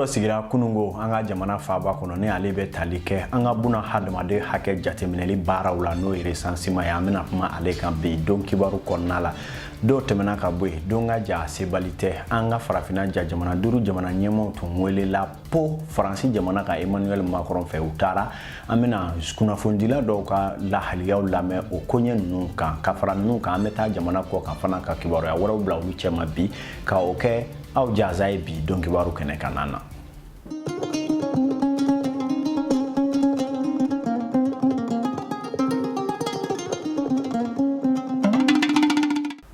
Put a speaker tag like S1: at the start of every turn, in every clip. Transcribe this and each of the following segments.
S1: sigira kunungo an ka jamana faaba kɔnɔ, ni ale bɛ tali kɛ an ka buna hadamaden hakɛ jateminɛli baaraw la, n'o ye recensement ye. An bɛna kuma ale kan bi don kibaru kɔnɔna la. Dɔw tɛmɛna ka bɔ yen, don ka ja sebali tɛ. An ka farafinna ja jamana duuru jamana ɲɛmaaw tun welela po Faransi jamana ka Emmanuel Macron fɛ, u taara. An bɛna kunnafonidila dɔw ka lahaliyaw lamɛn o koɲɛ ninnu kan. Ka fara ninnu kan, an bɛ taa jamana kɔ kan fana ka kibaruya wɛrɛw bila olu cɛma bi, ka o kɛ aw jaza ye bi don kibaru kɛnɛ kan na.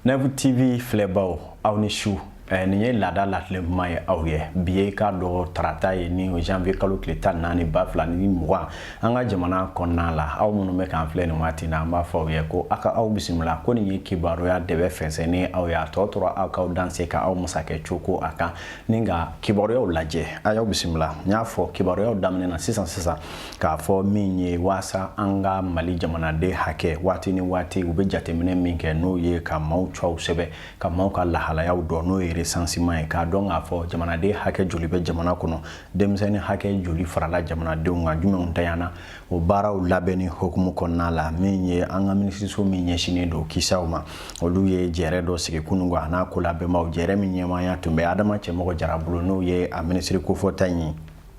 S1: Nevu TV filɛbaw, aw ni su. Nin ye laada latilen kuma ye aw ye. Bi ye k'a dɔn tarata ye, ni janvier kalo tile 14 2020, an ka jamana kɔnɔna la. Aw minnu bɛ k'an filɛ nin waati na, an b'a fɔ aw ye ko aw ka aw bisimila, ko nin ye kibaruya dɛbɛ fɛnsɛnnen aw ye. A tɔ tora aw k'aw danse ka aw masakɛ coko a kan ni ka kibaruyaw lajɛ. A y'aw bisimila. N y'a fɔ kibaruyaw daminɛ na sisan sisan k'a fɔ min ye waasa an ka Mali jamanaden hakɛ, waati ni waati u bɛ jateminɛ min kɛ, n'o ye ka maaw tɔgɔw sɛbɛn, ka maaw ka lahalayaw dɔn, n'o ye recensement ye, k'a dɔn k'a fɔ jamanaden hakɛ joli bɛ jamana kɔnɔ, denmisɛnnin hakɛ joli farala jamanadenw kan, jumɛnw tanyana. O baaraw labɛnni hukumu kɔnɔna la, min ye an ka minisiriso min ɲɛsinnen don kisaw ma, olu ye jɛrɛ dɔ sigi kunungo a n'a kolabɛnbaw, jɛrɛ min ɲɛmaaya tun bɛ Adama Cɛmɔgɔ Jara bolo, n'o ye a minisiri kofɔta in ye.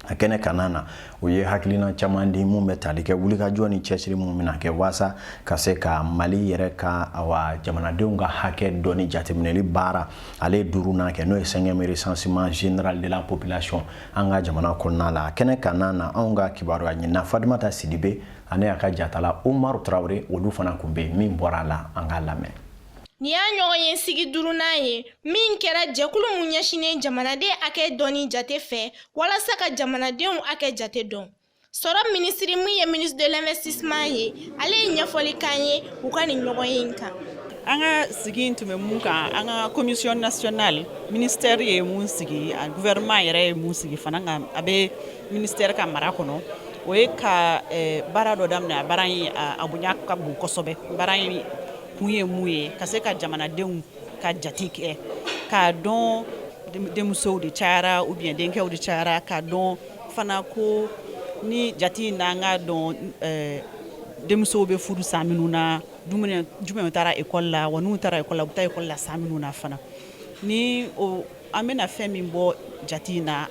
S1: A kɛnɛ kanna na, o ye hakilina caman di mun bɛ tali kɛ wulikajɔ ni cɛsiri mun bɛna kɛ waasa ka se ka Mali yɛrɛ ka, awa, jamanadenw ka hakɛ dɔnni jateminɛli baara, ale ye duurunan kɛ, n'o ye cinquième recensement général de la population an ka jamana kɔnɔna la. A kɛnɛ kanna na, anw ka kibaruya ɲinina Fadimata Sidibe ani a ka jatala Umaru Tarawele, olu fana tun bɛ yen. Min bɔra a la, an k'a lamɛn.
S2: Nin y'a ɲɔgɔn ye sigi duurunan ye min kɛra jɛkulu mun ɲɛsinnen jamanaden hakɛ dɔnni jate fɛ, walasa ka jamanadenw hakɛ jate dɔn. Sɔrɔ minisiri min ye ministre de l'investissement ye, ale ye ɲɛfɔli kan ye u ka nin ɲɔgɔn ye in kan.
S3: An ka sigi in tun bɛ mun kan? An ka commission nationale, ministère ye mun sigi, a gouvernement yɛrɛ ye mun sigi fana, nka a bɛ ministère ka mara kɔnɔ, o ye ka baara dɔ daminɛ. A baara in, a bonya ka bon kosɛbɛ. Baara in kun ye mun ye? Ka se ka jamanadenw ka jate kɛ, k'a dɔn denmusow de cayara ou bien denkɛw de cayara, k'a dɔn fana ko ni jate in n'an k'a dɔn denmusow bɛ furu san minnu na, jumɛn taara ekɔli la, wa n'u taara ekɔli la, u bɛ taa ekɔli la san minnu na fana. Ni o, an bɛna fɛn min bɔ jate in na,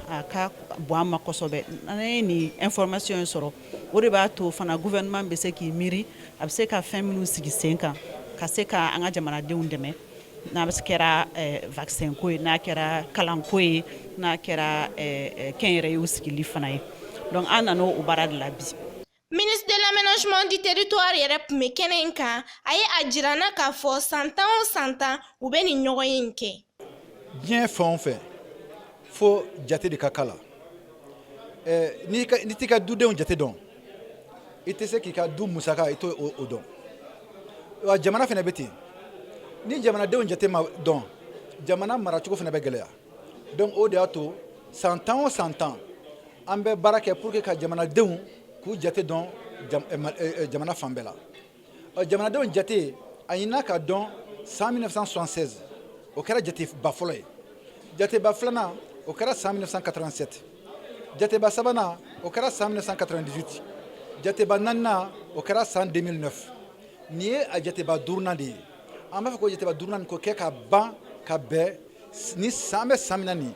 S3: a ka bon an ma kosɛbɛ. N'an ye nin information in sɔrɔ, o de b'a to fana gouvernement bɛ se k'i miiri, a bɛ se ka fɛn minnu sigi sen kan ka se ka an ka jamanadenw dɛmɛ, n'a bɛ kɛra vaccin ko ye, n'a kɛra kalanko ye, n'a kɛra kɛnyɛrɛyew sigili fana ye. Donc an nana o baara de la bi.
S2: Ministre de l'aménagement du territoire yɛrɛ tun bɛ kɛnɛ in kan. A ye a jira n na k'a fɔ san 10 o san 10, u bɛ nin ɲɔgɔn ye in kɛ.
S4: Diɲɛ fɛn o fɛn, fo jate de ka k'a la. N'i t'i ka dudenw jate dɔn, i tɛ se k'i ka du musaka, i t'o o dɔn. Wa jamana fana bɛ ten, ni jamanadenw jate ma dɔn, jamana maracogo fana bɛ gɛlɛya. Donc o de y'a to san 10 o san 10, an bɛ baara kɛ pour que ka jamanadenw k'u jate dɔn jamana fan bɛɛ la. Jamanadenw jate, a ɲinina ka dɔn san 1976, o kɛra jateba fɔlɔ ye. Jateba filanan, o kɛra san 1987. Jateba sabanan, o kɛra san 1998. Jateba naaninan, o kɛra san 2009. Nin ye a jateba duurunan de ye. An b'a fɔ ko jateba duurunan ko kɛ ka ban ka bɛn ni san bɛ san min na nin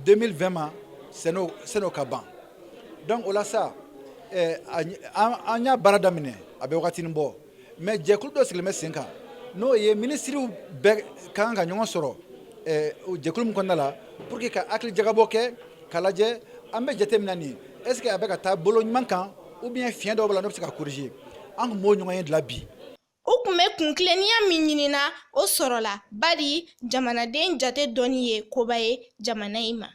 S4: 2020 ma, sɛnɛo ka ban. Donc o la sa, an y'a baara daminɛ, a bɛ wagatinin bɔ, mais jɛkulu dɔ sigilen bɛ sen kan, n'o ye minisiriw bɛɛ ka kan ka ɲɔgɔn sɔrɔ jɛkulu min kɔnɔna la, pour que ka hakili jagabɔ kɛ k'a lajɛ an bɛ jate min na nin, est ce que a bɛ ka taa bolo ɲuman kan ou bien fiɲɛ dɔw b'a la n'o bɛ se ka corriger. An tun b'o ɲɔgɔn ye dilan bi.
S2: U tun bɛ kuntilennenya min ɲinina, o sɔrɔla, bari jamanaden jate dɔnni ye koba ye jamana in ma.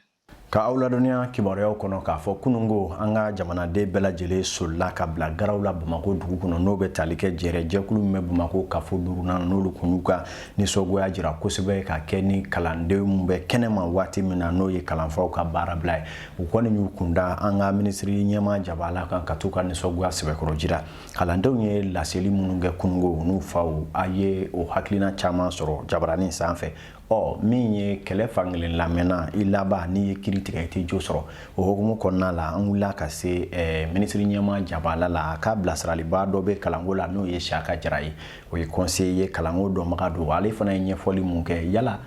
S1: Ka aw ladɔnniya kibaruyaw kɔnɔ k'a fɔ kunungo, an ka jamanaden bɛɛ lajɛlen solila ka bila garaw la Bamako dugu kɔnɔ, n'o bɛ tali kɛ jɛrɛ jɛkulu min bɛ Bamako kafo duurunan, n'olu kun y'u ka nisɔngoya jira kosɛbɛ ka kɛ ni kalandenw bɛ kɛnɛma waati min na, n'o ye kalanfaw ka baara bila ye. U kɔni y'u kunda an ka minisiri ɲɛmaa jabala kan ka t'u ka nisɔngoya sɛbɛkɔrɔ jira. Kalandenw ye laseli minnu kɛ kunungo, n'u faw, a ye o hakilina caman sɔrɔ jabaranin sanfɛ. Ɔ, min ye kɛlɛ fankelen lamɛnna, i laban n'i ye kiri tigɛ, i tɛ jo sɔrɔ. O hukumu kɔnɔna la, an wulila ka se minisiri ɲɛmaa jabala la, a ka bilasiraliba dɔ bɛ kalanko la, n'o ye Siyaka Jara ye. O ye conseiller ye, kalanko dɔnbaga don. Ale fana ye ɲɛfɔli mun kɛ yala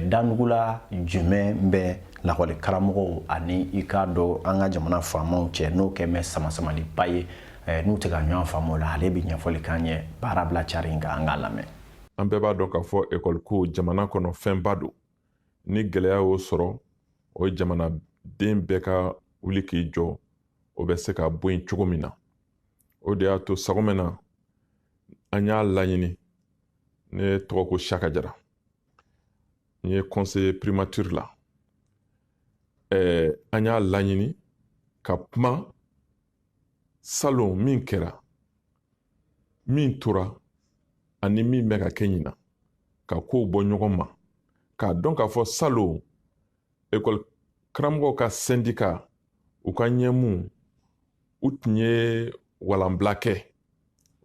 S1: danugula jumɛn bɛ lakɔli karamɔgɔw ani i k'a dɔn an ka jamana faamaw cɛ, n'o kɛ mɛ samasamaliba ye, n'u tɛ ka ɲɔgɔn faamu o la, ale bɛ ɲɛfɔli k'an ye baarabila cari kan. An k'a lamɛn.
S5: An bɛɛ b'a dɔn k'a fɔ ekɔli ko jamana kɔnɔ fɛnba don. Ni gɛlɛya y'o sɔrɔ, o ye jamanaden bɛɛ ka wuli k'i jɔ, o bɛ se ka bɔ yen cogo min na. O de y'a to sagomɛ na, an y'a laɲini. Ne tɔgɔ ko Siyaka Jara, n ye conseiller primature la. An y'a laɲini ka kuma salon min kɛra, min tora ani min bɛ ka kɛ ɲina, ka kow bɔ ɲɔgɔn ma, k'a dɔn k'a fɔ salon ekɔli karamɔgɔw ka syndicat, u ka ɲɛmu, u tun ye walanbila kɛ.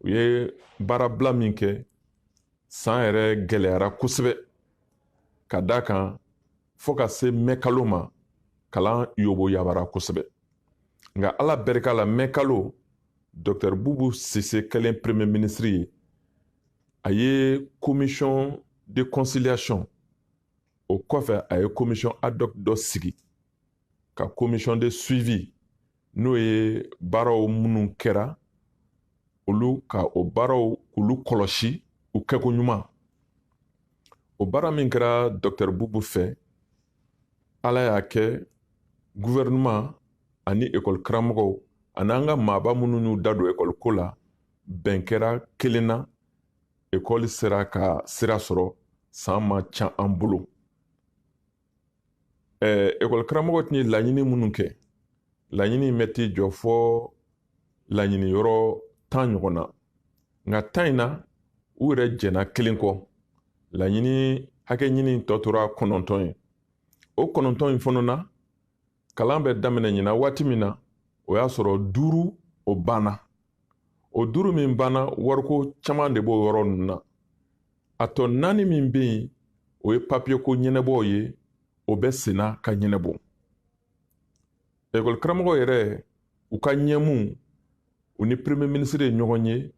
S5: U ye baarabila min kɛ, san yɛrɛ gɛlɛyara kosɛbɛ, ka d'a kan fo ka se mɛ kalo ma, kalan yobo yabara kosɛbɛ. Nka Ala barika la, mɛ kalo, Docteur Bubu Sise kɛlen premier ministre ye, a ye commission de conciliation, o kɔfɛ a ye commission ad hoc dɔ sigi, ka commission de suivi, n'o ye baaraw minnu kɛra, olu ka o baaraw k'olu kɔlɔsi u kɛko ɲuman. O baara min kɛra Docteur Bubu fɛ, Ala y'a kɛ gouvernement ani ekɔli karamɔgɔw ani an ka maaba minnu y'u da don ekɔli ko la, bɛn kɛra kelen na. Ekɔli sera ka sira sɔrɔ, san ma ca an bolo. Ekɔli karamɔgɔ tun ye laɲini minnu kɛ, laɲini bɛ t'i jɔ fɔ laɲini yɔrɔ 10 ɲɔgɔn na. Nka 10 in na, u yɛrɛ jɛnna kelen kɔ. Laɲini hakɛ ɲini tɔ tora 9 ye. O 9 in fana na, kalan bɛ daminɛ ɲina waati min na, o y'a sɔrɔ 5 o banna. O 5 min banna, wariko caman de b'o yɔrɔ ninnu na. A tɔ 4 min bɛ yen, o ye papiye ko ɲɛnɛbɔw ye, o bɛ senna ka ɲɛnɛbɔ. Ekɔli karamɔgɔ yɛrɛ, u ka ɲɛmu, u ni premier ministre ye ɲɔgɔn ye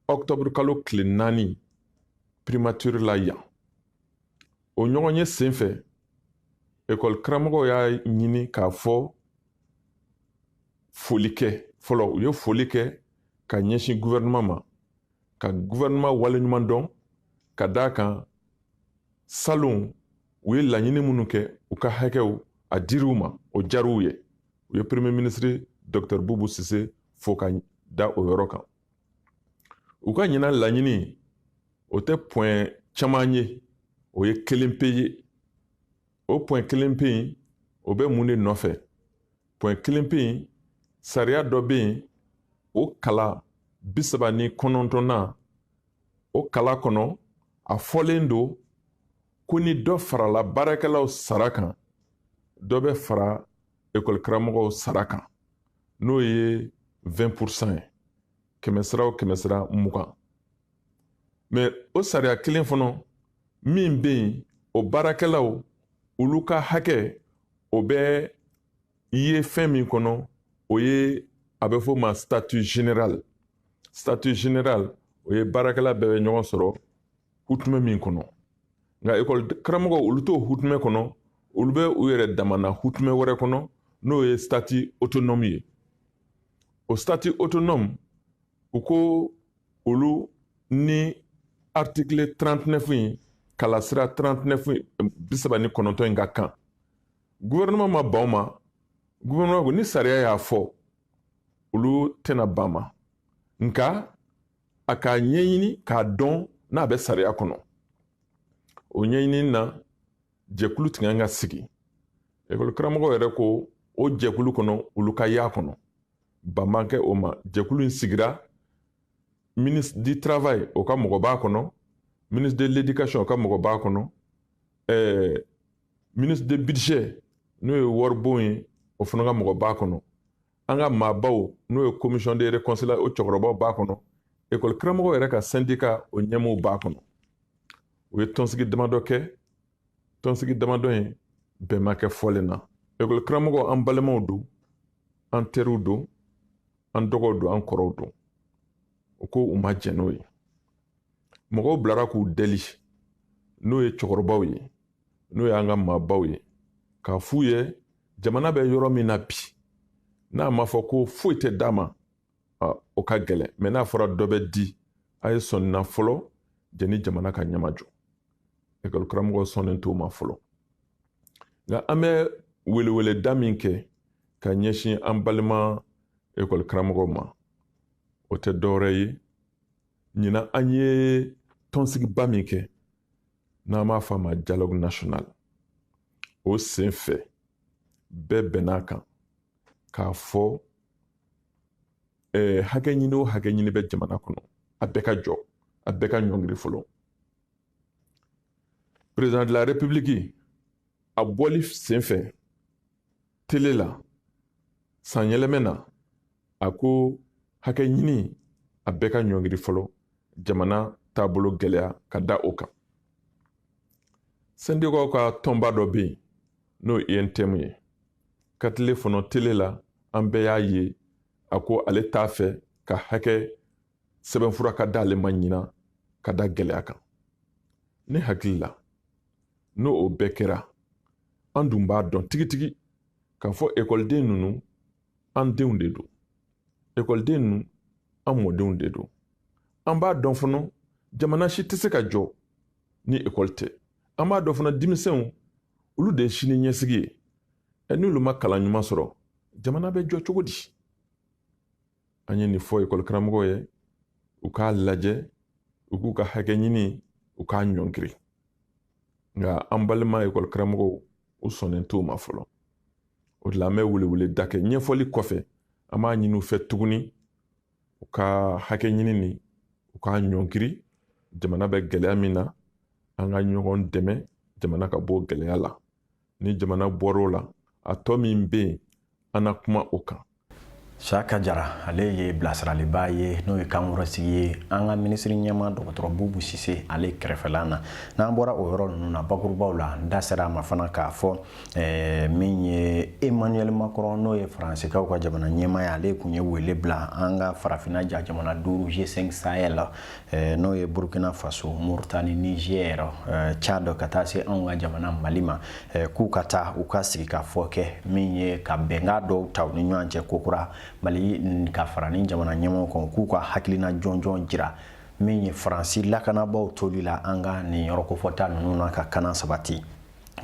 S5: octobre kalo tile 4 primature la yan. O ɲɔgɔn ye sen fɛ, ekɔli karamɔgɔw y'a ɲini k'a fɔ foli kɛ fɔlɔ. U ye foli kɛ ka ɲɛsin gouvernement ma, ka gouvernement waleɲuman dɔn, ka d'a kan salon u ye laɲini minnu kɛ, u ka hakɛw a dir'u ma, o diyar'u ye. U ye premier ministre Docteur Bubu Sise fo ka da o yɔrɔ kan. U ka ɲinan laɲini, o tɛ point caman ye, o ye kelen pe ye. O point kelen pe in, o bɛ mun de nɔfɛ? Point kelen pe in, sariya dɔ bɛ yen, o kala 39nan, o kala kɔnɔ, a fɔlen don ko ni dɔ farala baarakɛlaw sara kan, dɔ bɛ fara ekɔli karamɔgɔw sara kan, n'o ye 20% ye, kɛmɛ sira o kɛmɛ sira 20. Mɛ o sariya kelen fana min bɛ yen, o baarakɛlaw olu ka hakɛ, o bɛ ye fɛn min kɔnɔ, o ye a bɛ fɔ o ma statut général. Statut général, o ye baarakɛla bɛɛ bɛ ɲɔgɔn sɔrɔ hutumɛ min kɔnɔ. Nka ekɔli karamɔgɔw, olu t'o hutumɛ kɔnɔ, olu bɛ u yɛrɛ damana hutumɛ wɛrɛ kɔnɔ, n'o ye statut autonome ye. O statut autonome, u ko olu ni article 39 in, kalasira 39, 39 in ka kan. Gouvernement ma ban o ma. Gouvernement ko ni sariya y'a fɔ, olu tɛna ban ma, nka a k'a ɲɛɲini k'a dɔn n'a bɛ sariya kɔnɔ. O ɲɛɲini na, jɛkulu tun kan ka sigi. Ekɔli karamɔgɔw yɛrɛ ko o jɛkulu kɔnɔ, olu ka y'a kɔnɔ. Ban ma kɛ o ma. Jɛkulu in sigira, ministre du travail o ka mɔgɔ b'a kɔnɔ, ministre de l'éducation o ka mɔgɔ b'a kɔnɔ, ministre de budget, n'o ye waribon ye, o fana ka mɔgɔ b'a kɔnɔ, an ka maabaw, n'o ye commission de réconciliation, o cɛkɔrɔbaw b'a kɔnɔ, ekɔli karamɔgɔw yɛrɛ ka syndicat, o ɲɛmɔgɔw b'a kɔnɔ. U ye tɔnsigi damadɔ kɛ. Tɔnsigi damadɔ in bɛn ma kɛ fɔlen na. Ekɔli karamɔgɔ, an balimaw don, an teriw don, an dɔgɔw don, an kɔrɔw don. U ko u ma jɛn n'o ye. Mɔgɔw bilara k'u deli, n'o ye cɛkɔrɔbaw ye, n'o y'an ka maabaw ye, k'a f'u ye jamana bɛ yɔrɔ min na bi, n'a ma fɔ ko foyi tɛ d'a ma, o ka gɛlɛn. Mɛ n'a fɔra dɔ bɛ di, a ye sɔnni na fɔlɔ jɛni jamana ka ɲɛmajɔ. Ekɔli karamɔgɔ sɔnnen t'o ma fɔlɔ. Nka an bɛ weleweleda min kɛ ka ɲɛsin an balima ekɔli karamɔgɔw ma, o tɛ dɔwɛrɛ ye. Ɲinan an ye tɔnsigiba min kɛ, n'an b'a fɔ a ma dialogue national, o sen fɛ bɛɛ bɛnn'a kan k'a fɔ hakɛ ɲini o hakɛ ɲini bɛ jamana kɔnɔ, a bɛɛ ka jɔ, a bɛɛ ka ɲɔngiri fɔlɔ. Président de la République, a bɔli sen fɛ télé la san yɛlɛmɛ na, a ko hakɛ ɲini a bɛɛ ka ɲɔngiri fɔlɔ, jamana taabolo gɛlɛya ka da o kan. Sɛndikaw ka tɔnba dɔ bɛ yen, n'o ye UNTM ye, ka tile fɔnɔ télé la, an bɛɛ y'a ye, a ko ale t'a fɛ ka hakɛ sɛbɛnfura ka d'ale ma ɲinan ka da gɛlɛya kan. Ne hakili la, n'o o bɛɛ kɛra, an dun b'a dɔn tigitigi k'a fɔ ekɔliden ninnu an denw de don, ekɔliden ninnu an mɔdenw de don. An b'a dɔn fana jamana si tɛ se ka jɔ ni ekɔli tɛ. An b'a dɔn fana denmisɛnw, olu de ye sini ɲɛsigi ye. Ɛ, n'olu ma kalan ɲuman sɔrɔ, jamana bɛ jɔ cogo di? An ye nin fɔ ekɔli karamɔgɔw ye, u k'a lajɛ, u k'u ka hakɛ ɲini, u k'a ɲɔngiri. Nka an balima ekɔli karamɔgɔw, u sɔnnen t'o ma fɔlɔ. O de la an bɛ weleweleda kɛ. Ɲɛfɔli kɔfɛ, an b'a ɲini u fɛ tuguni, u ka hakɛ ɲini nin, u k'a ɲɔngiri. Jamana bɛ gɛlɛya min na, an ka ɲɔgɔn dɛmɛ jamana ka bɔ gɛlɛya la. Ni jamana bɔr'o la, a tɔ min bɛ yen, an na kuma o kan.
S1: Saka Jara, ale ye bilasiraliba ye, n'o ye kankɔrɔsigi ye an ka minisiri ɲɛma dɔgɔtɔrɔ Bubu Sise ale kɛrɛfɛla na. N'an bɔra o yɔrɔ ninnu na, bakurubaw la, n da sera a ma fana k'a fɔ min ye Emmanuel Macron, n'o ye Faransikaw ka jamana ɲɛmaa ye, ale tun ye wele bila an ka farafinna ja jamana duuru G5 Sahel, n'o ye Burkina Faso, Mauritanie, Niger, Tchad, ka taa se anw ka jamana Mali ma, k'u ka taa u ka sigi ka fɔ kɛ min ye ka bɛnkan dɔw ta u ni ɲɔgɔn cɛ kokura, Mali ka fara ni jamana ɲɛmɔgɔw kan, k'u ka hakilina jɔnjɔn jira min ye Faransi lakanabaaw toli la an ka nin yɔrɔ kofɔta ninnu na ka kana sabati.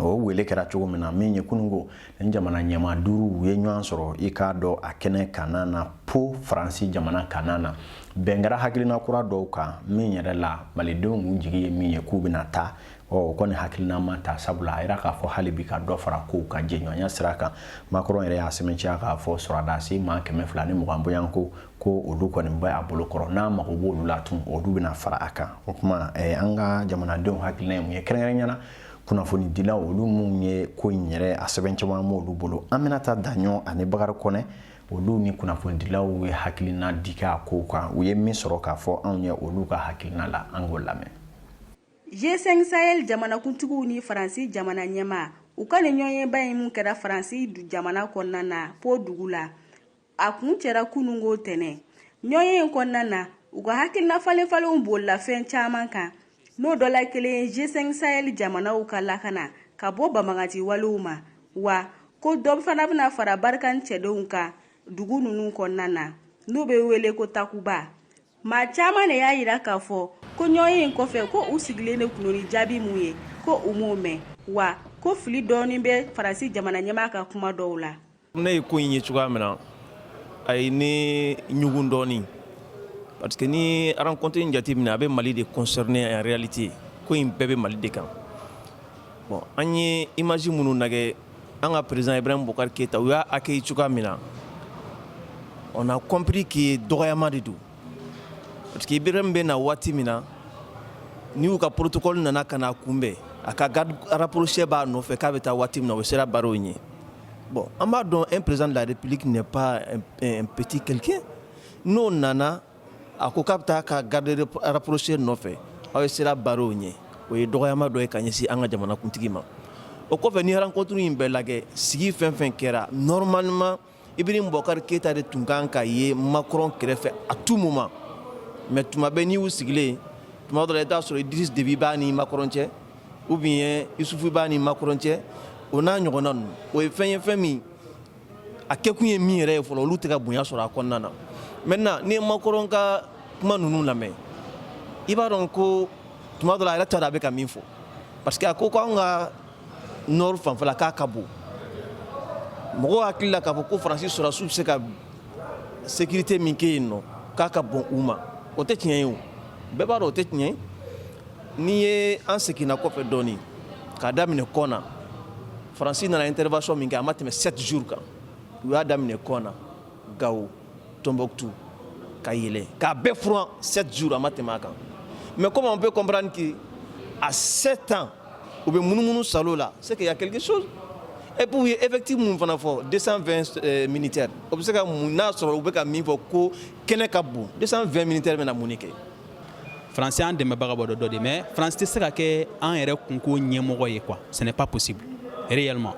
S1: O wele kɛra cogo min na, min ye kununko ni jamana ɲɛmaa duuru u ye ɲɔgɔn sɔrɔ, i k'a dɔn a kɛnɛ kana na po Faransi jamana kana na, bɛn kɛra hakilina kura dɔw kan min yɛrɛ la malidenw k'u jigi ye min ye k'u bɛna taa. Ɔ, o kɔni hakilina ma ta, sabula a yira k'a fɔ hali bi ka dɔ fara kow kan jɛɲɔgɔnya sira kan. Macron yɛrɛ y'a sɛmɛntiya k'a fɔ sɔrɔdasi maa 220 bɔyanko ko olu kɔni bɛ a bolo kɔrɔ, n'a mago b'olu la tun, olu bɛna fara a kan. O tuma, an ka jamanadenw hakilina ye mun ye, kɛrɛnkɛrɛnnenya la kunnafonidilaw, olu mun ye ko in yɛrɛ a sɛbɛn caman b'olu bolo? An bɛna taa Daɲɔ ani Bakari Kɔnɛ, olu ni kunnafonidilaw ye hakilina di kɛ a kow kan. U ye min sɔrɔ k'a fɔ anw ye olu ka hakilina la, an k'o lamɛn.
S6: G5 Sahel jamanakuntigiw ni Faransi jamana ɲɛmaa, u ka nin ɲɔgɔnyeba in mun kɛra Faransi jamana kɔnɔna na, Po dugu la, a kun cɛra kununko tɛnɛ. Ɲɔgɔnye in kɔnɔna na, u ka hakilina falen falenw bolila fɛn caman kan, n'o dɔ la kelen ye G5 Sahel jamanaw ka lakana ka bɔ banbagaci walew ma, wa ko dɔ fana bɛna fara Barkhane cɛdenw kan dugu ninnu kɔnɔna na, n'u bɛ wele ko Takuba. Maa caman de y'a yira k'a fɔ ko ɲɔgɔnye in kɔfɛ, ko u sigilen de kun ni jaabi mun ye, ko u m'o mɛn, wa ko fili dɔɔnin bɛ Faransi jamana ɲɛmaa ka kuma dɔw la.
S7: Ne ye ko in ye cogoya min na, a ye ne ɲugun dɔɔnin, parce que ni rencontre in jateminɛ, a bɛ Mali de concerner. En réalité, ko in bɛɛ bɛ Mali de kan. Bon, an ye image minnu lajɛ, an ka président Ibrahim Boubacar Keïta, u y'a accueilli cogoya min na, on a compris que dɔgɔyama de don, parce que Ibrahim bɛ na waati min na, ni y'u ka protocole nana ka n'a kunbɛn, a ka garde rapproché b'a nɔfɛ k'a bɛ taa waati min na, o sera baaraw ɲɛ. Bon, an b'a dɔn, un président de la République n'est pas un petit quelqu'un. N'o nana, a ko k'a bɛ taa ka garde rapproché nɔfɛ, aw ye sira baaraw ɲɛ. O ye dɔgɔyama dɔ ye ka ɲɛsin an ka jamanakuntigi ma. O kɔfɛ, ni rencontre in bɛɛ lajɛ, sigi fɛn fɛn kɛra, normalement Ibrahim Boubacar Keïta de tun kan ka ye Macron kɛrɛfɛ à tout moment. Mais tuma bɛɛ n'i y'u sigilen, tuma dɔ la i t'a sɔrɔ Idriss Déby b'a ni Macron cɛ ou bien Isufu b'a ni Macron cɛ, o n'a ɲɔgɔnna ninnu. O ye fɛn ye, fɛn min a kɛkun ye min yɛrɛ ye fɔlɔ, olu tɛ ka bonya sɔrɔ a kɔnɔna na. Maintenant, n'i ye Macron ka kuma ninnu lamɛn, i b'a dɔn ko tuma dɔ la a yɛrɛ t'a dɔn a bɛ ka min fɔ, parce que a ko k'anw ka nord fanfɛla k'a ka bon. Mɔgɔw hakili la k'a fɔ ko Faransi sɔrɔdasiw bɛ se ka sécurité min kɛ yen nɔ, k'a ka bon u ma. O tɛ tiɲɛ ye. O bɛɛ b'a dɔn o tɛ tiɲɛ ye. N'i ye an seginna kɔfɛ dɔɔnin k'a daminɛ Kɔna, Faransi nana intervention min kɛ, a ma tɛmɛ 7 jours kan. U y'a daminɛ Kɔna, Gawo, Tombouctou, ka yɛlɛ k'a bɛɛ furan 7 jours, a ma tɛmɛ a kan. Mais comment on peut comprendre que à 7 ans u bɛ munumunu salo la? C'est qu'il y a quelque chose. Et puis u ye effectif mun fana fɔ, 220 militaires, o bɛ se ka mun n'a sɔrɔ u bɛ ka min fɔ ko kɛnɛ ka bon? 220 militaires bɛna mun de kɛ?
S8: Faransi y'an dɛmɛbaga bɔ dɔ de, mais Faransi tɛ se ka kɛ an yɛrɛ kunko ɲɛmɔgɔ ye quoi. Ce n'est pas possible réellement.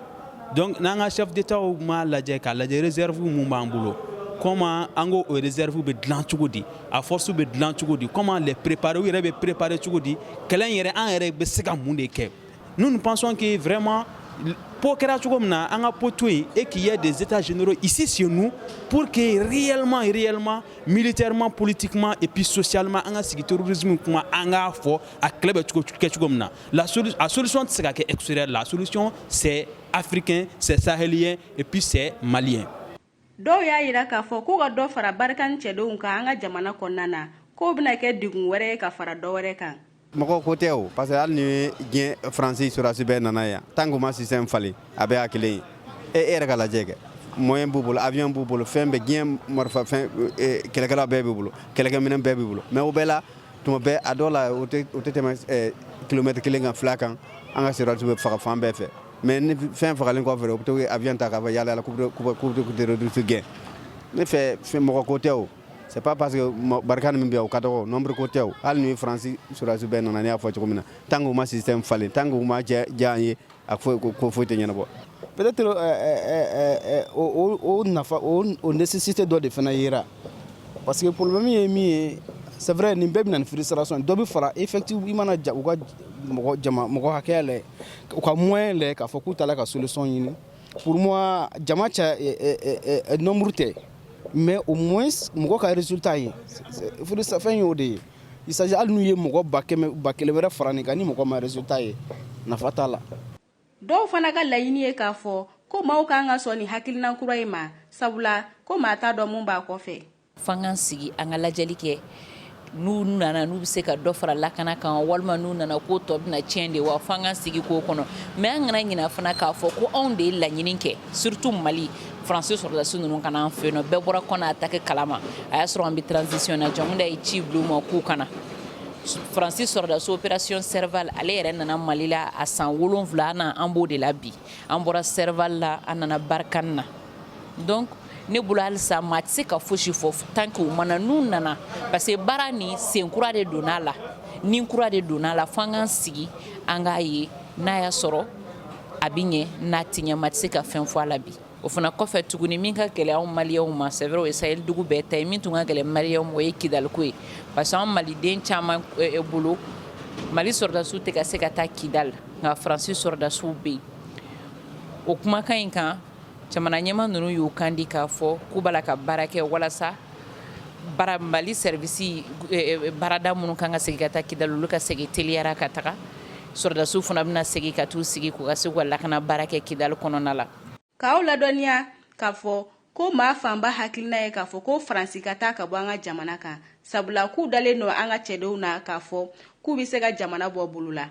S8: Donc n'an ka chef d'état m'a lajɛ k'a lajɛ, réserve mun b'an bolo, comment an ko o réserve bɛ dilan cogo di, a force bɛ dilan cogo di, comment les préparer, u yɛrɛ bɛ préparer cogo di, kɛlɛ in yɛrɛ, an yɛrɛ bɛ se ka mun de kɛ? Nous, nous pensons que vraiment po kɛra cogo min na, an ka po to yen et qu'il y ait des états généraux ici chez nous pour que réellement, réellement, militairement, politiquement et puis socialement, an ka sigi terrorisme kuma, an k'a fɔ a kɛlɛ bɛ cogo kɛ cogo min na. A solution tɛ se ka kɛ extérieur. La solution, c'est africain, c'est sahélien et puis c'est malien.
S6: Dɔw y'a yira k'a fɔ k'u ka dɔ fara Barkhane cɛdenw kan an ka jamana kɔnɔna na, k'o bɛna kɛ degun wɛrɛ ye ka fara dɔ wɛrɛ kan.
S9: Mɔgɔ ko tɛ o, parce que hali ni diɲɛ Faransi sɔrɔdasi bɛɛ nana yan, tant que u ma système falen, a bɛɛ y'a kelen ye. E yɛrɛ ka lajɛ kɛ, moyen b'u bolo, avion b'u bolo, fɛn bɛɛ, diɲɛ marifa fɛn, kɛlɛkɛlaw bɛɛ b'u bolo, kɛlɛkɛminɛn bɛɛ b'u bolo, mais o bɛɛ la, tuma bɛɛ, a dɔw la, o tɛ tɛmɛ kilomètre kelen kan, fila kan, an ka sɔrɔdasiw bɛ faga fan bɛɛ fɛ. Mais ni fɛn fagalen kɔfɛ, u bɛ to avion ta k'a fɔ yala yala k'u bɛ terroriste gɛn. Ne fɛ, fɛn mɔgɔ ko tɛ o. C'est pas parce que Barkhane min bɛ yan, o ka dɔgɔ, nombre ko tɛ o. Hali ni Faransi sɔrɔdasi bɛɛ nana, ne y'a fɔ cogo min na, tant que u ma système falen, tant que u ma diya an ye, a foyi ko foyi tɛ ɲɛnabɔ.
S10: Peut-être o nafa, o nécessité dɔ de fana yera, parce que problème ye min ye, c'est vrai, nin bɛɛ bɛ na ni frustration. Dɔ bɛ fara effectif, i mana ja u ka mɔgɔ jama mɔgɔ hakɛya lajɛ, u ka moyen lajɛ, k'a fɔ k'u taara ka solution ɲini. Pour moi, jama ca nombre tɛ, mais au moins mɔgɔ ka résultat ye fɛn y'o de ye. Il s'agit, hali n'u ye mɔgɔ 100 000, 1000 wɛrɛ fara nin kan, ni mɔgɔ ma résultat ye, nafa t'a la.
S6: Dɔw fana ka laɲini ye k'a fɔ ko maaw kan ka sɔn nin hakilina kura in ma, sabula ko maa t'a dɔn mun b'a kɔfɛ.
S11: F'an k'an sigi, an ka lajɛli kɛ. N'u nana, n'u bɛ se ka dɔ fara lakana kan, walima n'u nana ko tɔ bɛna tiɲɛ de wa, f'an k'an sigi k'o kɔnɔ. Mais an kana ɲina fana k'a fɔ ko anw de ye laɲini kɛ, surtout Mali, Faransi sɔrɔdasi ninnu ka na an fɛ yen nɔ. Bɛɛ bɔra kɔnɔ attaque kalama. A y'a sɔrɔ an bɛ transition na. Dioncounda ye ci bila u ma k'u kana Faransi sɔrɔdasi. Opération Serval, ale yɛrɛ nana Mali la a san 7 na, an b'o de la bi. An bɔra Serval la, an nana Barkhane na. Donc ne bolo, halisa maa tɛ se ka fosi fɔ tant que u mana. N'u nana, parce que baara nin sen kura de donna a la, ni kura de donna a la, f'an k'an sigi, an k'a ye n'a y'a sɔrɔ a bɛ ɲɛ, n'a tɛ ɲɛ. Maa tɛ se ka fɛn fɔ a la bi. O fana kɔfɛ tuguni, min ka gɛlɛn anw maliyɛnw ma, c'est vrai, o ye Sahel dugu bɛɛ ta ye, min tun ka gɛlɛn maliyɛnw ma, o ye Kidaliko ye, parce que an maliden caman bolo, Mali sɔrɔdasiw tɛ ka se ka taa Kidal, nka Faransi sɔrɔdasiw bɛ yen. O kumakan in kan, jamana ɲɛma ninnu y'u kan di k'a fɔ k'u b'a la ka baara kɛ walasa bara Mali service baarada minnu kan ka segin ka taa Kidal, olu ka segin teliyara ka taga. Sɔrɔdasiw fana bɛna segin ka t'u sigi k'u ka se k'u ka lakana baara kɛ Kidal kɔnɔna la.
S6: K'aw ladɔnniya k'a fɔ ko maa fanba hakilina ye k'a fɔ ko Faransi ka taa ka bɔ an ka jamana kan, sabula k'u dalen don an ka cɛdenw na k'a fɔ k'u bɛ se ka jamana bɔ bolo la.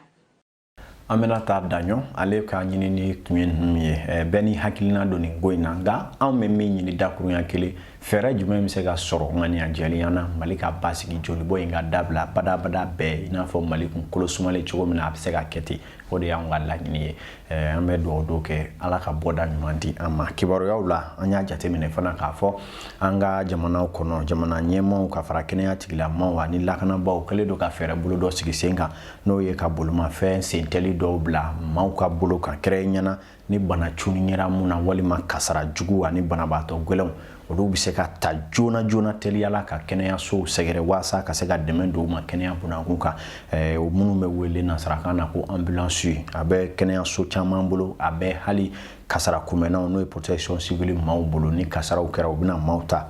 S1: An bɛna taa Daɲɔ, ale ka ɲinini tun ye ninnu ye. Bɛɛ ni hakilina don nin ko in na, nka anw bɛ min ɲini dakurunya kelen, fɛɛrɛ jumɛn bɛ se ka sɔrɔ ŋaniya jɛlenya na Mali ka basigi, jolibɔ in ka dabila badabada bɛɛ, i n'a fɔ Mali kun kolo sumalen cogo min na, a bɛ se ka kɛ ten? O de y'an ka laɲini ye. An bɛ dugawu dɔ kɛ, Ala ka bɔda ɲuman di an ma. Kibaruyaw la, an y'a jateminɛ fana k'a fɔ an ka jamanaw kɔnɔ, jamana ɲɛmaaw ka fara kɛnɛya tigilamaaw ani lakanabaaw kɛlen don ka fɛɛrɛ bolo dɔ sigi sen kan, n'o ye ka bolimafɛn sentɛli dɔw bila maaw ka bolo kan, kɛrɛnkɛrɛnnenya ni bana cunni yera mun na walima kasara jugu ani banabaatɔ gɛlɛnw, olu bɛ se ka ta joona joona teliyala ka kɛnɛyasow sɛgɛrɛ waasa ka se ka dɛmɛ don u ma kɛnɛya bunakun kan. Minnu bɛ wele nansarakan na ko ambulance, a bɛ kɛnɛyaso caman bolo, a bɛ hali kasara kunbɛnnaw, n'o ye protection civile maaw bolo. Ni kasaraw kɛra, u bɛna maaw ta.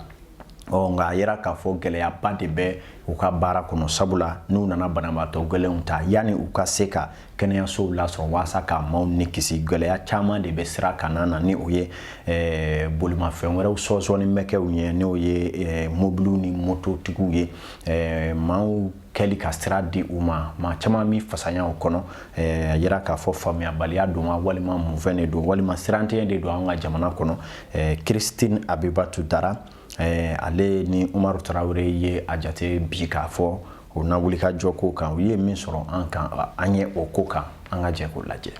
S1: Ɔ nka a yera k'a fɔ gɛlɛyaba de bɛ u ka baara kɔnɔ, sabula n'u nana banabaatɔ gɛlɛnw ta, yanni u ka se ka kɛnɛyasow lasɔrɔ waasa ka maaw ni kisi, gɛlɛya caman de bɛ sira kan na, ni o ye bolimafɛn wɛrɛw sɔsɔni bɛ kɛ u ɲɛ, n'o ye mobiliw ni mototigiw ye. Maaw kɛli ka sira di u ma, maa caman bɛ fasaya o kɔnɔ. A yira k'a fɔ faamuyabaliya don wa, walima mun fɛn de don, walima sirantɛɲɛ de don an ka jamana kɔnɔ. Christine Abibatu Dara, ale ni Umaru Tarawele ye a jate bi k'a fɔ o na wuli ka jɔ ko kan, u ye min sɔrɔ an kan, an ye o ko kan, an ka jɛ k'o lajɛ.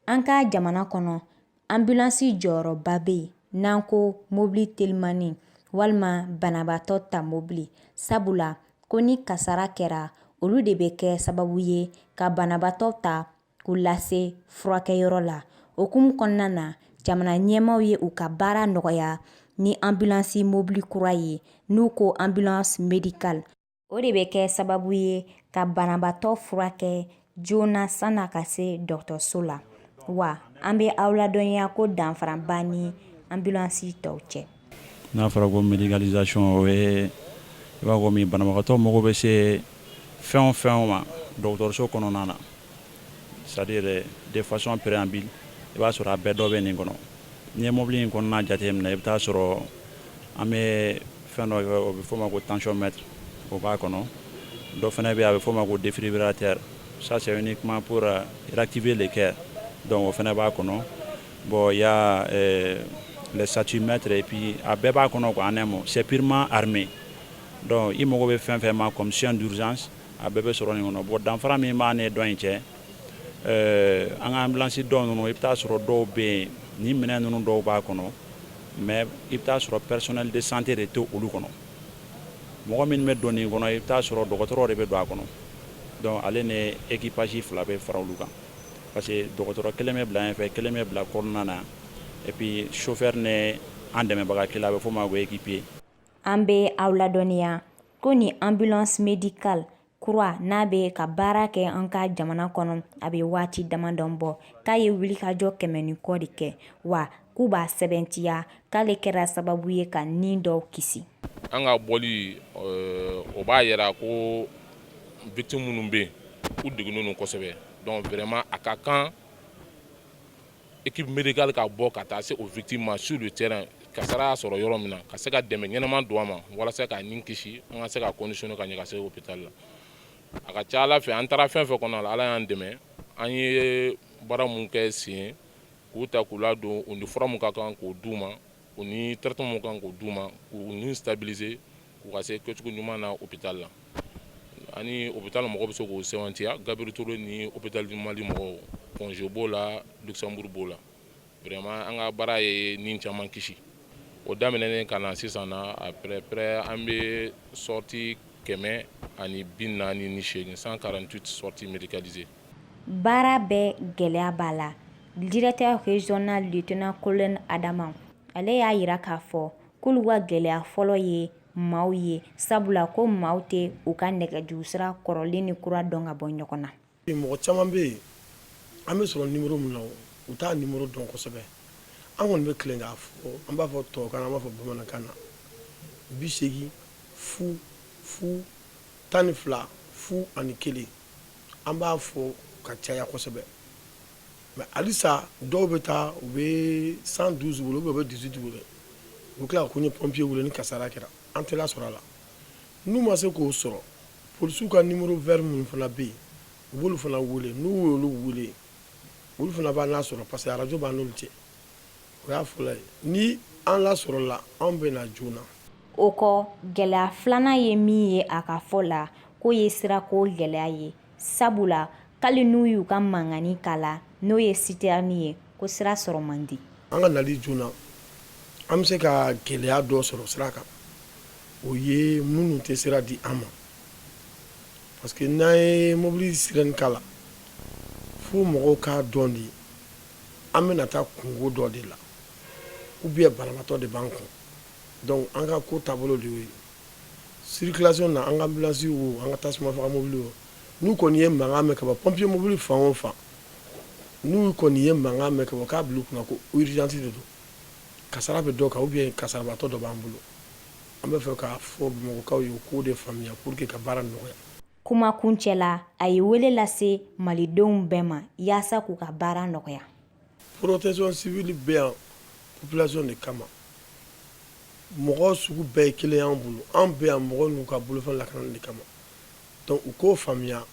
S12: An ka jamana kɔnɔ, ambulance jɔyɔrɔba bɛ yen, n'an ko mobili telimani walima banabaatɔ ta mobili, sabula ko ni kasara kɛra, olu de bɛ kɛ sababu ye ka banabaatɔ ta k'u lase furakɛyɔrɔ la. O hukumu kɔnɔna na, jamana ɲɛmaaw ye u ka baara nɔgɔya ni ambulance mobili kura ye, n'u ko ambulance médicale. O de bɛ kɛ sababu ye ka banabaatɔ furakɛ joona san'a ka se dɔgɔtɔrɔso la. Wa an bɛ aw ladɔnniya ko danfara b'a ni ambulance tɔw cɛ.
S13: N'a fɔra ko médicalisation, o ye i b'a fɔ min banabagatɔ mago bɛ se fɛn o fɛn ma dɔgɔtɔrɔso kɔnɔna na, c'est à dire de façon préambule, i b'a sɔrɔ a bɛɛ dɔ bɛ nin kɔnɔ. N'i ye mobili in kɔnɔna jateminɛ, i bɛ taa sɔrɔ an bɛ fɛn dɔ kɛ, o bɛ f'o ma ko tensiomètre, o b'a kɔnɔ. Dɔ fana bɛ yen, a bɛ f'o ma ko défibrillateur, ça c'est uniquement pour réactiver le cœur, donc o fana b'a kɔnɔ. Bon, il y a les saturomètres et puis a bɛɛ b'a kɔnɔ quoi. En un mot, c'est purement armé. Donc i mago bɛ fɛn fɛn ma comme soins d'urgence, a bɛɛ bɛ sɔrɔ nin kɔnɔ. Bon, danfara min b'a ni dɔ in cɛ, an ka ambulance dɔw ninnu, i bɛ taa sɔrɔ dɔw bɛ yen, nin minɛn ninnu dɔw b'a kɔnɔ, mais i bɛ taa sɔrɔ personnel de santé de tɛ olu kɔnɔ. Mɔgɔ minnu bɛ don nin kɔnɔ, i bɛ taa sɔrɔ dɔgɔtɔrɔ de bɛ don a kɔnɔ. Donc ale ni équipage fila bɛ fara olu kan, parce que dɔgɔtɔrɔ kelen bɛ bila ɲɛfɛ, kelen bɛ bila kɔnɔna na, et puis chauffeur ni an dɛmɛbaga kelen, a bɛ f'o ma ko équipier.
S12: An bɛ aw ladɔnniya ko nin ambulance médicale kura n'a bɛ ka baara kɛ an ka jamana kɔnɔ, a bɛ waati damadɔ bɔ k'a ye wulikajɔ 100 ni kɔ de kɛ, wa k'u b'a sɛbɛntiya k'ale kɛra sababu ye ka ni dɔw kisi.
S14: An ka bɔli, o b'a yira ko victime minnu bɛ yen, u degunnen don kosɛbɛ. Donc vraiment, a ka kan équipe médicale ka bɔ ka taa se o victime ma sur le terrain, kasara y'a sɔrɔ yɔrɔ min na, ka se ka dɛmɛ ɲɛnama don a ma walasa k'a nin kisi, an ka se ka conditionner ka ɲɛ ka se hôpital la. A ka ca Ala fɛ, an taara fɛn fɛn kɔnɔ la, Ala y'an dɛmɛ. An ye baara mun kɛ sen k'u ta k'u ladon, u ni fura mun ka kan k'o d'u ma, u ni traitement mun kan k'o d'u ma, k'u ni stabiliser, k'u ka se kɛcogo ɲuman na hôpital la. Ani hôpital mɔgɔw bɛ se k'o sɛbɛntiya, Gabriel Touré ni hôpital du Mali mɔgɔw, Point G b'o la, Luxembourg b'o la. Vraiment, an ka baara ye nin caman kisi. O daminɛnen ka na sisan na, à peu près an bɛ sortie 148, 148 sorties médicalisées.
S12: Baara bɛɛ gɛlɛya b'a la. Directeur régional, lieutenant colonel Adama, ale y'a yira k'a fɔ k'olu ka gɛlɛya fɔlɔ ye maaw ye, sabula ko maaw tɛ u ka nɛgɛjurusira kɔrɔlen ni kura dɔn ka bɔ ɲɔgɔn na.
S15: Mɔgɔ caman bɛ yen, an bɛ sɔrɔ numéro min na, u t'a numéro dɔn kosɛbɛ. An kɔni bɛ tilen k'a fɔ, an b'a fɔ tubabukan na, an b'a fɔ bamanankan na: 80 0 0 12 01. An b'a fɔ ka caya kosɛbɛ, mais halisa dɔw bɛ taa, u bɛ 112 wele, u bɛ 18 wele, u bɛ tila ka ko n ye pompier wele ni kasara kɛra, an tɛ sɔrɔ a la. N'u ma se k'o sɔrɔ, polisiw ka numéro vert minnu fana bɛ yen, u b'olu fana wele. N'u y'olu wele, olu fana b'a n'a sɔrɔ, parce que arajo b'an n'olu cɛ. O y'a fɔlɔ ye. Ni an lasɔrɔla, anw bɛ na joona.
S12: O kɔ, gɛlɛya filanan ye min ye, a ka fɔ la, k'o ye sirako gɛlɛya ye, sabula k'ali n'u y'u ka mankanni k'a la, n'o ye sitɛrini ye, ko sira sɔrɔ man di.
S15: An ka nali joona, an bɛ se ka gɛlɛya dɔ sɔrɔ sira kan, o ye minnu tɛ sira di an ma, parce que n'an ye mobili sirɛni k'a la, fo mɔgɔw k'a dɔn de an bɛna taa kunko dɔ de la ou bien banabaatɔ de b'an kɔ. Donc an ka ko taabolo de y'o ye. Circulation na, an ka ambulance wo, an ka tasuma faga mobili wo, n'u kɔni ye mankan mɛn ka bɔ pompier mobili fan o fan, n'u kɔni ye mankan mɛn ka bɔ, k'a bila u kunna ko urgence de don, kasara bɛ dɔ kan ou bien kasarabatɔ dɔ b'an bolo. An bɛ fɛ k'a fɔ Bamakɔkaw ye, u k'o de faamuya pour que ka baara nɔgɔya.
S12: Kuma kuncɛ la, a ye wele lase malidenw bɛɛ ma yaasa k'u ka baara nɔgɔya.
S15: Protection civile bɛ yan population de kama. Mɔgɔ sugu bɛɛ ye kelen y'an bolo. An bɛ yan mɔgɔ n'u ka bolofɛn lakanani de kama. Donc u k'o faamuya,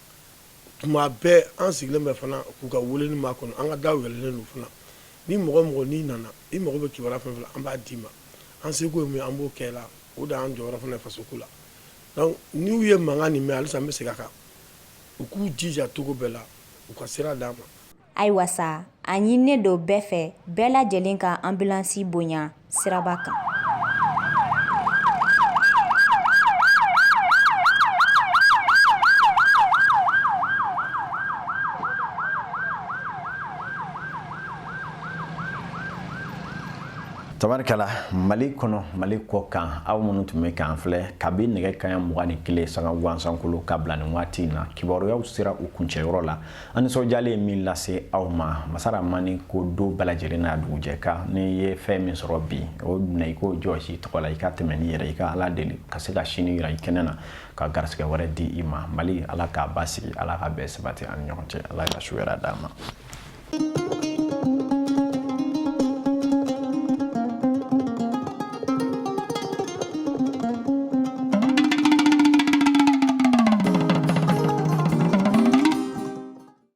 S15: tuma bɛɛ an sigilen bɛ fana k'u ka weleli makɔnɔ, an ka daw yɛlɛlen don fana. Ni mɔgɔ mɔgɔ n'i nana, i mago bɛ kibaruya fɛn fɛn la, an b'a d'i ma. An seko ye mun ye, an b'o kɛ la. O de y'an jɔyɔrɔ fana ye fasoko la. Donc n'u ye mankan nin mɛn, halisa n bɛ segin a kan, u k'u jija cogo bɛɛ la u ka sira d'an ma.
S12: Ayiwa sa, a ɲininen don bɛɛ fɛ, bɛɛ lajɛlen ka anbilansi bonya siraba kan.
S1: Tabarikala, Mali kɔnɔ, Mali kɔ kan, aw minnu tun bɛ k'an filɛ kabi nɛgɛ kaɲa 21 sanga gansankolo ka bila nin waati in na, kibaruyaw sera u kuncɛyɔrɔ la. An nisɔndiyalen ye min lase aw ma, masaramani ko don bɛɛ lajɛlen n'a dugujɛ kan. N'i ye fɛn min sɔrɔ bi, o minɛ i k'o jɔsi i tɔgɔ la, i ka tɛmɛ n'i yɛrɛ, i ka Ala deli ka se ka sini yira i kɛnɛ na, ka garisɛgɛ wɛrɛ di i ma. Mali, Ala k'a basigi, Ala ka bɛn sabati an ni ɲɔgɔn cɛ, Ala ka su hɛrɛ d'an ma.